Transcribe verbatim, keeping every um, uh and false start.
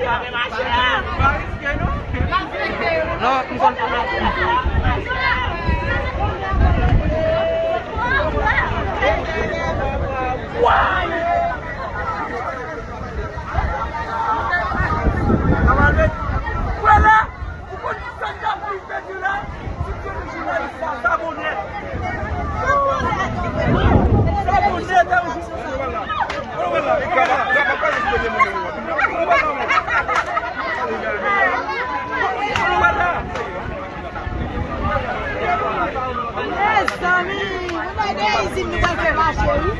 Non, m konn. Why? Sa va ret. Vwala. Ou konn sa k ap rive di la? Si w te yon jounalis la, sa bon nèt. Sa bon nèt, sa bon nèt. Mezanmi, nou bay de izin nou pral fè mache, wi.